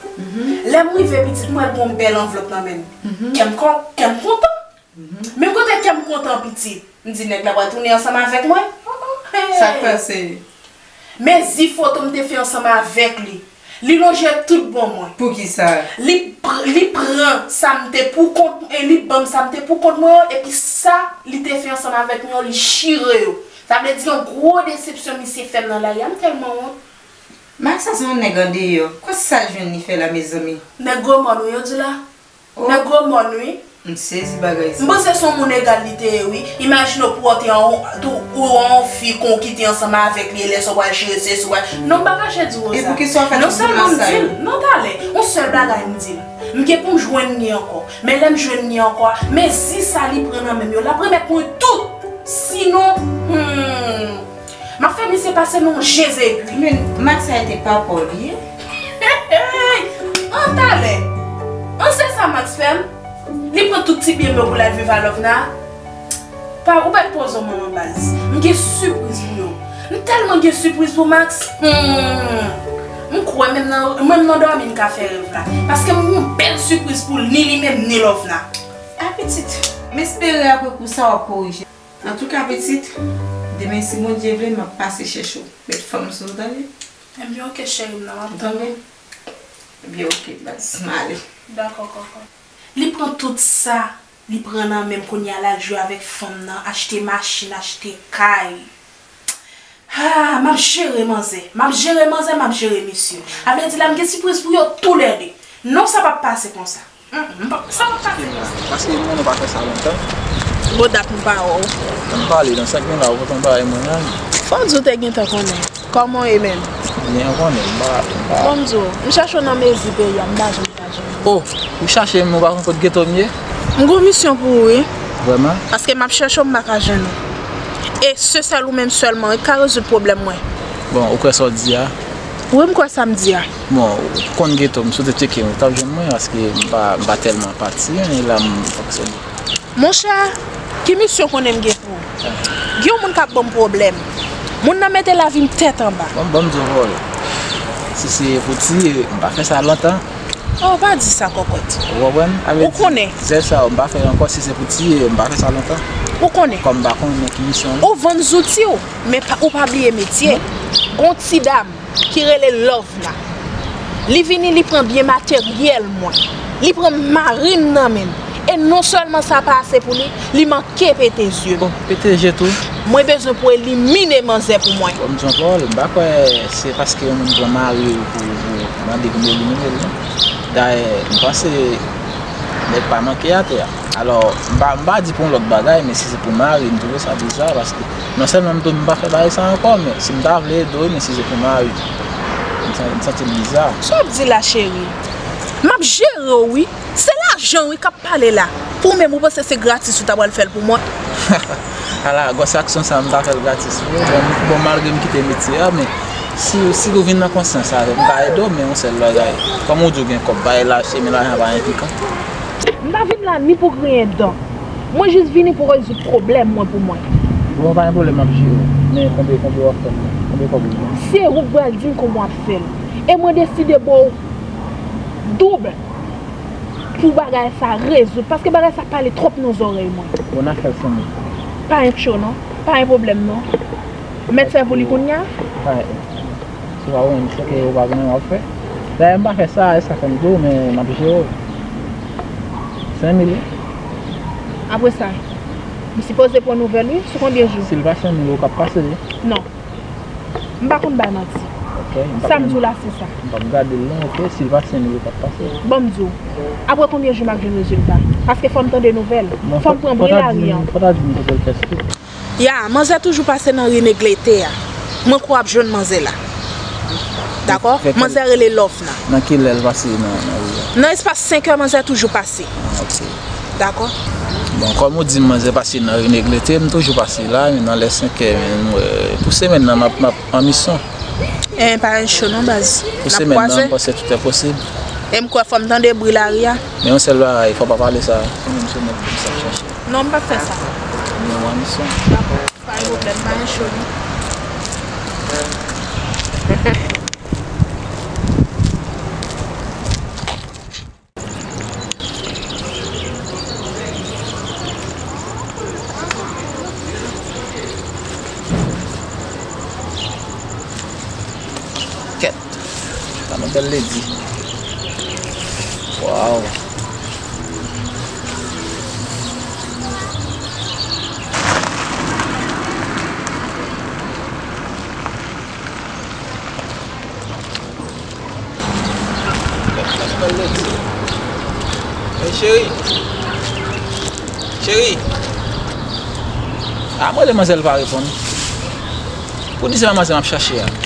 Lè m rive pitit, m wè l gen yon bèl anvlòp nan men l. Kè m kon-, kè m kontan. Men kote kè m kontan pitit, m di nèg la pral tounen ansanm avèk mwen. Sa k pase? Mezi foto m te fè ansanm avèk li. Li lonje tout bon mwen. Poukisa? Li pr-, li pran sa m te pou kont, e li ban m sa m te pou kont mwen yo, epi sa li te fè ansanm avèk mwen yo, li chire yo. Sa vle di yon gwo desepsyon misye fè m nan lari a, m tèlman wont. Max sa se yon nèg andeyò. Kote sa l jwenn li fè la, mezanmi? Nèg gwo mòn wi yo di la. Nèg gwo mòn wi. M sezi bagay sa. M panse se yon moun egal li te ye wi. Imajine w pou w te an, tou, ou an fi kon ki te ansanm avèk li, e lè sa w pral chire se sou pral. Non, m pa kache di w sa. E poukisa w fè tout sa yo? Non sèlman m di l, non talè, yon sèl bagay m di l. M gen pou m jwenn li ankò. Men lè m jwenn li ankò a, men zi sa li pran nan men m yo, l ap remèt mwen tout. Sinon, hmm, m ap fè misye pase nan yon je zegwi. Men Max sa e te pa pa w li ye. Hey! An talè! An se sa Max fè m? Li pran tout ti byen m yo pou l al viv a Lòvna? Pa, ou pa t poze w manman baz. M gen sipriz pou yo. M tèlman gen sipriz pou Max. Hmm. M kwè menm nan, menm nan dòmi m ka fè rèv la. Paske m gen yon bèl sipriz pou l, ni li menm, ni Lòvna. A pitit, m espere apre kou sa w ap korije. Antouka pitit, demen si Bondye vle, m ap pase chèche w. Met fanm sou w, tande? Ebyen, oke, cheri m nan, m ap tann ou. Ebyen, oke, baz, m ale. Dakò, kòkò. Li pran tout sa, li pran nan men m kounye a, l al jwe avèk fanm nan, achte machin, achte kay. Ah, m ap jere manzè, m ap jere manzè, m ap jere misye. A vle di la, m gen sipriz pou yo toulède. Non, sa p ap pase konsa. Mm, mm, sa pa pase konsa. Paske nou pa fè sa lontan. Bon dat m pa wè w. Ann pale nan sa k gen la, ou kontan bagay mwen an. Fò w di w te gentan konnen. Kòman w ye menm? Byen, ou konnen, m pa, m pa. Bon, m di w, m chèche w nan mezi peyi a, m pa janm ka jwenn ou. Oh, ou chache m, ou pa konn kot geto m ye? M gon misyon pou ou, wi. Vrèman? Paske m ap chèche w, m pa ka jwenn ou. E se sèl ou menm sèlman, wi, k ka rezoud pwoblèm mwen. Bon, ou kwè sa w di a? Wi, m kwè sa m di a. Bon, ou konn geto m, si w te tcheke m, ou t ap jwenn mwen, paske m pa, m pa tèlman pati, e la m fonksyone. Monchè, ki misyon konnen m gen pou ou? Gen yon moun k ap ban m pwoblèm. Moun nan mete lavi m tèt anba. Bon, ban m di w vòlè. Si se pou tiye, m pa fè sa lontan. Oh, pa di sa, kòkòt. Ou konprann? Ou konnen. Zèl sa yo, m pa fè ankò, si se pou tiye yo, m pa fè sa lontan. Ou konnen. Kòm m pa konnen ki misyon li. Ou vann zouti w, men pa, ou pa bliye metye. Gon ti dam ki rele Love la. Li vini, li pran byen materyèl mwen. Li pran mari m nan men m. E non sèlman sa pa ase pou li, li manke pete zye m. Bon, pete zye tou. Mwen bezwen pou elimine manzè pou mwen. Bon, m di yon pawòl, m pa kwè se paske yon moun pran mari w pou, pou mande pou m elimine l, non. Dayè, m panse nèg pa manke atè a. Alò, m pa, m pa di pou yon lòt bagay, men si se pou mari, m twouve sa biza, paske non sèlman m, m pa fè bagay sa ankò, men si m ta vle ede w, men si se pou mari, m san-, m santi l biza. Sa w ap di la, cheri? M ap jere w, wi. Se lajan, wi, k ap pale la. Pou ou menm, ou panse se gratis ou ta pral fè l pou mwen? Ala, gwòs aksyon sa, m ta fè l gratis vre. Bon, bon, malgre m kite metye a, men si, si ou vin nan konsyans avè m, m ka ede w, men yon sèl bagay. Kòm ou di w gen kòb, bay lache, men lajan pa enplikan. M pa vin la ni pou griyen dan. Mwen jis vini pou rezoud pwoblèm mwen pou mwen. Bon, pa gen pwoblèm, m ap jere w. Men konbyen, konbyen w ap fè m la? Konbyen kòb ou gen? Se ou k pral di m kòman w ap fè l. E mwen deside ba w doub pou bagay sa rezoud, paske bagay sa pale twòp nan zòrèy mwen. Bon, n a fè l senk mil. Pa gen cho non, pa gen pwoblèm non. Mèt fè pou li kounye a? Pa gen. Se pa ou menm, se ke ou pa konnen w ap fè. Dayè, m pa fè sa, e sa fè m di w, men m ap jere w. Senk mil, wi. Apre sa, m sipoze pran nouvèl, wi, sou konbyen jou? Si l pa senk mil, ou p ap pase, wi. Non. M pa konn bay manti. Ok, m p ap... Sa m di w la, se sa. M p ap gade l non, ok? Si l pa senk mil, ou p ap pase. Bon, m di w. Apre konbyen jou m ap jwenn rezilta? Paske fò m tande nouvèl. Fò m pran bri lari an. Fò ta di m kote l fè sou. Ya, manzè toujou pase nan ri Neglete a. Mwen kwè w ap jwenn manzè la. Dakò? Manzè rele Love la. Nan ki lè l pase nan, nan ri a? Nan espas senk è, manzè toujou pase. Ah, ok. Dakò? Bon, kòm ou di m manzè pase nan ri Neglete, m toujou pase la, men nan lè senk è, men, euh, pou semèn nan, m ap, m ap an misyon. Eh, pa gen cho non, baz. Pou semèn nan, m panse tout è posib. E m kwè fò m tande bri lari a. Men yon sèl bagay, fò pa pale sa. Mwen menm se nèg ki sa chache. Non, m p ap fè sa. Nimewo a misyon. Dakò. Pa gen pwoblèm, pa gen cho non. Kèt. Sa nan bèl ledi. Waw. Hey, cheri. Cheri. Ah, mwen rele manzè l pa reponn. Pou di se pa manzè m ap chache a.